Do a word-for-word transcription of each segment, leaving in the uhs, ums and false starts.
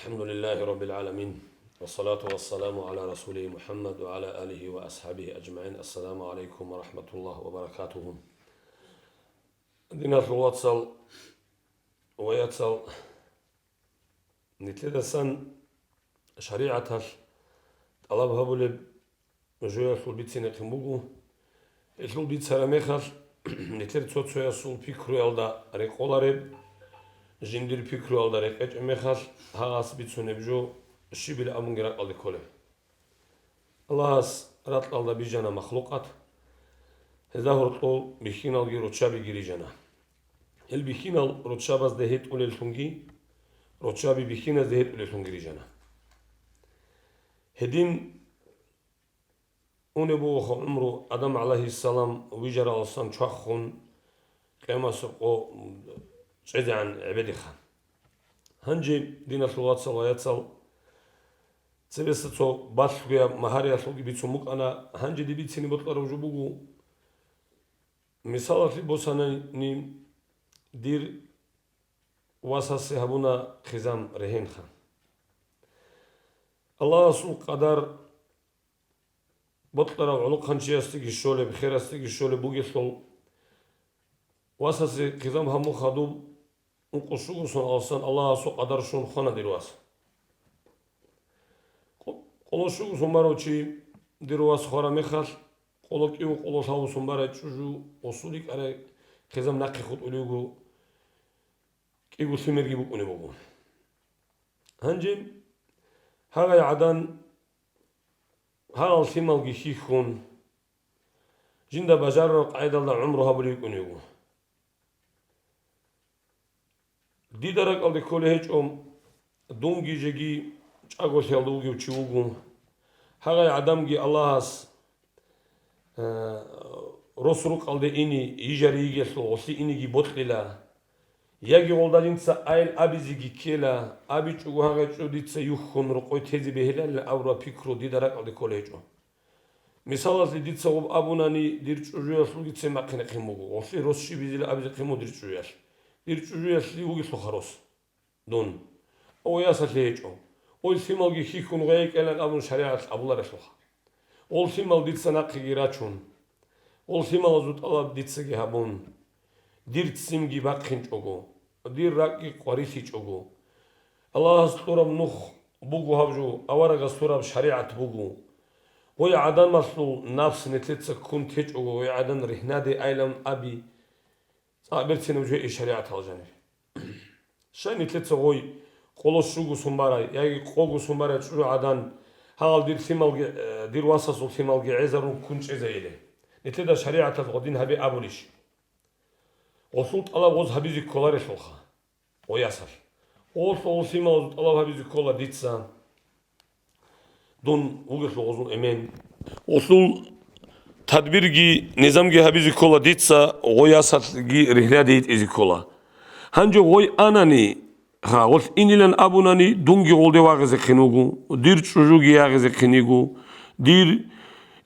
الحمد لله رب العالمين. والصلاة والسلام على رسوله محمد وعلى آله وأصحابه أجمعين. السلام عليكم ورحمة الله وبركاته. Диналъул вацал ва яцал, нилъедасан шаригӀаталъ тӀалаб гьабулеб жоялъул бицинехъин буго. Гьелъул бицараб мехалъ, нилъер цо-цоясул пикруялда рекъолареб, жиндир пикруялда рекъечӀеб мехалъ, гьагъас бицунеб жо щибил абунги ракӀалде кколеб. Аллагьас ракьалда бижана махлукъат, гьезда гьоркьов бихьиналги руччабиги рижана. Гьел бихьинал руччабазде гьетӀулеллъунги, руччаби бихьиназде гьетӀулеллъунги рижана. Гьедин унеб бугоха гӀумру Адам гӀалайгьиссалам вижараласан чвахун къиямасеб къо чӀезегӀан гӀебедиха. Гьанже, диналъул вацал ва яцал, цебеса цо балъгояб магьариялъулги бицун букӀана, гьанже диб бицине бокьараб жо буго, мисалалъе босанани, дир васасе гьабуна хъизан регьенха. Аллагьасул къадар бокьарав гӀолохъанчиясдеги щолеб, херасдеги щолеб бугелъул, васасе хъизан гьабун хадуб ункъо щуго сон алсан Аллагьасул къадар щун хвана дир вас. Къо-, къоло щуго сон барав чи дир вас хвараб мехалъ, къоло кӀиго къоло лъабго сон барай чӀужу гъосул рикӀарай хъизан нахъе хутӀулев вуго, кӀиго лъимерги букӀунеб буго. Гьанже гьагъай гӀадан гьагъал лъималги хьихьун, жинда бажарараб къайдалда гӀумру гьабулев вукӀунев вуго. Дида ракӀалде кколей гьечӀо, дунги жеги чӀаголъиялда вугев чи вуго. Гьагъай гӀадамги Аллагьас, э, рос рукъалде ине йижари йигелъул гъолъи инеги бокьила. Яги гъолда жинца айил абизеги ккела, абичӀого гьагъай чӀу дица юхьун рокъой тезе бегьилалин абураб пикру дида ракӀалде кколей гьечӀо. Мисалалъе, дица гъоб абунани, дир чӀужуялъулгицин бахъинехъин буго, гъолъи рос щибизила абизехъин буго дир чӀужуялъ. Дир чӀужуялъ вугелъулха рос дун. О, ясалъе гьечӀо. Ой, лъималги хьихьун гъей кӀелан абун шаригӀат абуларелъулха. Гъол лъимал дица нахъеги рачун, гъол лъималазул тӀалаб дицаги гьабун, дир ццинги бахъинчӀого, дир ракӀги къварилъичӀого, Аллагьас кьураб нух буго гьаб жо, аварагас лъураб шаригӀат буго. Гъой гӀадамалъул напс нилъеца ккун течӀого, гъой гӀадан ригьнаде айилан аби, цӀакъ берцинаб жо гьей шаригӀаталда жаниб. Щай нилъеца гъой къоло щуго сон барай яги къого сон барай чӀужу гӀадан, гьагъал дир лъималги, э, дир васасул лъималги гӀезарун ккун чӀезайилан? Нилъеда шаригӀаталъ гъодин гьабе абулищ? Гъолъул тӀалаб гъоз гьабизе кколарелъулха. Гъой ясалъ. Гъолъул лъималазул тӀалаб гьабизе ккола дица. Дун вугелъул гъозул эмен. Гъолъул тадбирги, низамги гьабизе ккола дица, гъой ясалъги ригьнаде йитӀизе ккола. Гьанже гъой анани, ха, гъолъ инилан абунани, дунги гъолде вагъизехъин вуго, дир чӀужуги ягъизехъин йиго, дир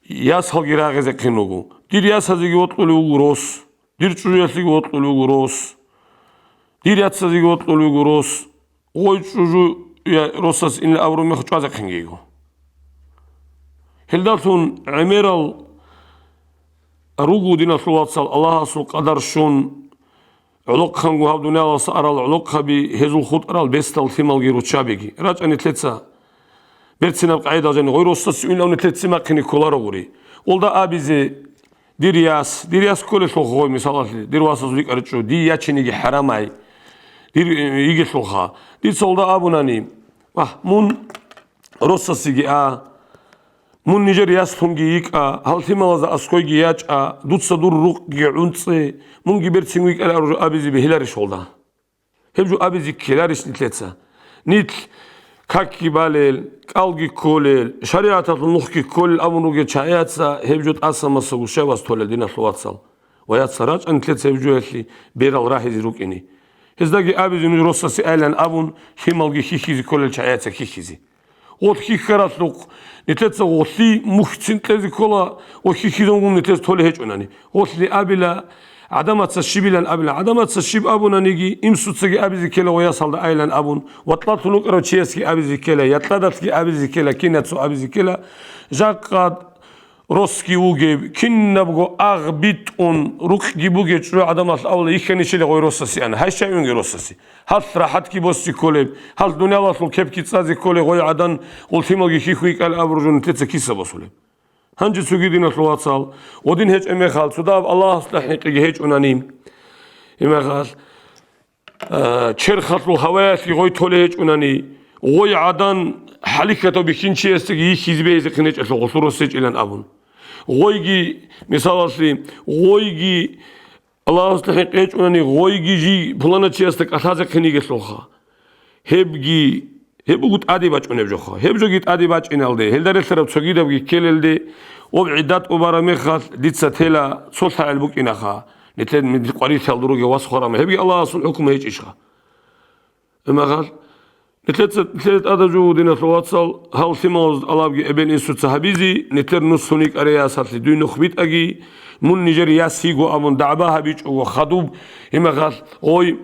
ясалги рагъизехъин вуго. Дир ясазеги вокьулев вуго рос. Дир чӀужуялъеги вокьулев вуго рос. Дир яцазеги вокьулев вуго рос. Гъой чӀужу я росас инилан абураб мех чӀвазехъинги йиго. Гьелдалъун гӀемерал руго, диналъул вацал, Аллагьасул къадар щун, гӀолохъанго гьаб дуниялалдаса арал гӀолохъаби, гьезул хутӀарал бесдал лъималги руччабиги. РачӀа нилъеца берцинаб къайдал жани, гъой росасе уйнав нилъеца бахъине кколаро гури. Гъолда абизе, дир яс, дир яс кколелъул гъой, мисалалъе, дир васазул рикӀаричӀо, дие ячинеги хӀарамай, дир, э, йигелъулха. Дица гъолда абунани, вагь, мун росасеги а, мун нижер яслъунги йикӀа, гьал лъималазда аскӀойги ячӀа, дуца дур рукъги гӀунцӀе, мунги берцин вукӀараб жо абизе бегьиларищ гъолда? Гьеб жо абизе ккеларищ нилъеца? Нилъ какги балел, кӀалги кколел, шаригӀаталъул нухги кколел абун ругел чагӀияца гьеб жо тӀаса-масаго щай вас толел, диналъул вацал? Ва яца, рачӀа нилъеца гьеб жоялъе берал рагьизе рукӀине. Гьездаги абизе нуж росасе айилан абун, лъималги хьихьизе кколел чагӀияца хьихьизе. Гъолъ хьихьаралъухъ нилъеца гъолъие мухьцин кьезе ккола, гъолъ хьихьизавун нилъеца толей гьечӀонани. Гъолъие абила, ГӀадамаца щибилан абилан, гӀадамаца щиб абунаниги, инсуцаги абизе ккела гъой ясалда айилан абун, ватӀлъалъун вукӀарав чиясги абизе ккела, якьадалъги абизе ккела, кинацо абизе ккела, жакъа росги вугеб, кинабго агъ битӀун рукъги бугеб чӀужугӀаданалъ абула йихьанищила гъой росасе ана, гьай щай унги росасе. Гьалъ рахӀатги босе кколеб, гьалъ дуниялалъул кепги цӀазе кколеб гъой гӀадан, гъуллъималги хьихьуй кӀал абуржун нилъеца киса босулеб. Гьанже цоги, диналъул вацал, гъодин гьечӀеб мехалъ, цо дагьаб Аллагьасда хӀинкъиги гьечӀунани, гьеб мехалъ, а, черхалъул гьаваялъги гъой толей гьечӀунани, гъой гӀадан хӀалихьатав бихьинчиясдаги йихьизе бегьизехъин гьечӀелъул гъолъул рос гьечӀилан абун. Гъойги, мисалалъе, гъойги Аллагьасда хӀинкъи гьечӀунани, гъойги жий пуланачиясда кӀалъазехъин йигелъулха. Гьебги, гьеб буго тӀаде бачӀунеб жоха. Гьеб жоги тӀаде бачӀиналде, гьелда релълъараб цогидабги ккелелде, об гӀидат убараб мехалъ дица тела цо лъагӀел букӀинаха, нилъер къварилъиялда ругел вас хварама. Гьебги Аллагьасул хӀукму гьечӀищха? Гьеб мехалъ, нилъеца, нилъеда тӀадаб жо, диналъул вацал, гьал лъималазул тӀалабги эбел-инсуца гьабизе, нилъер нусун йикӀарай ясалъе дуй нух битӀаги, мун нижер яс йиго абун дагӀба гьабичӀого хадуб, гьеб мехалъ гъой,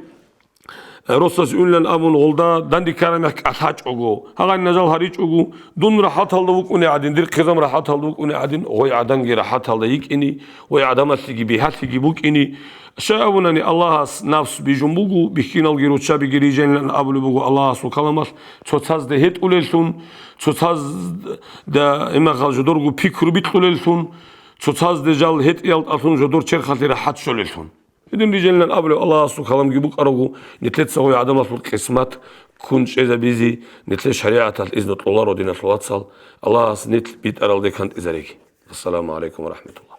росас унилан абун, гъолда данде ккараб мех кӀалъачӀого, гьагъанин нажал гьаричӀого, дун рахӀаталда вукӀуне гӀадин, дир хъизан рахӀаталда вукӀуне гӀадин, гъой гӀаданги рахӀаталда йикӀине, гъой гӀадамалъеги бигьалъиги букӀине. Щай абунани, Аллагьас нафс бижун буго, бихьиналги руччабиги рижанилан абулеб буго Аллагьасул каламалъ, цоцазда гьетӀулеллъун, цоцазда гьеб мехалъ жодорго пикру бикьулеллъун, цоцазда жал гьетӀиялдалъун жодор черхалъе рахӀат щолеллъун. Гьедин рижанилан абулеб Аллагьасул каламги букӀараго, нилъеца гъой гӀадамалъул къисмат ккун чӀезабизе, нилъер шаригӀаталъ изну кьоларо, диналъул вацал, Аллагьас нилъ битӀаралде кантӀизареги. Ассаламу гӀалайкум ва рахӀматуллагь.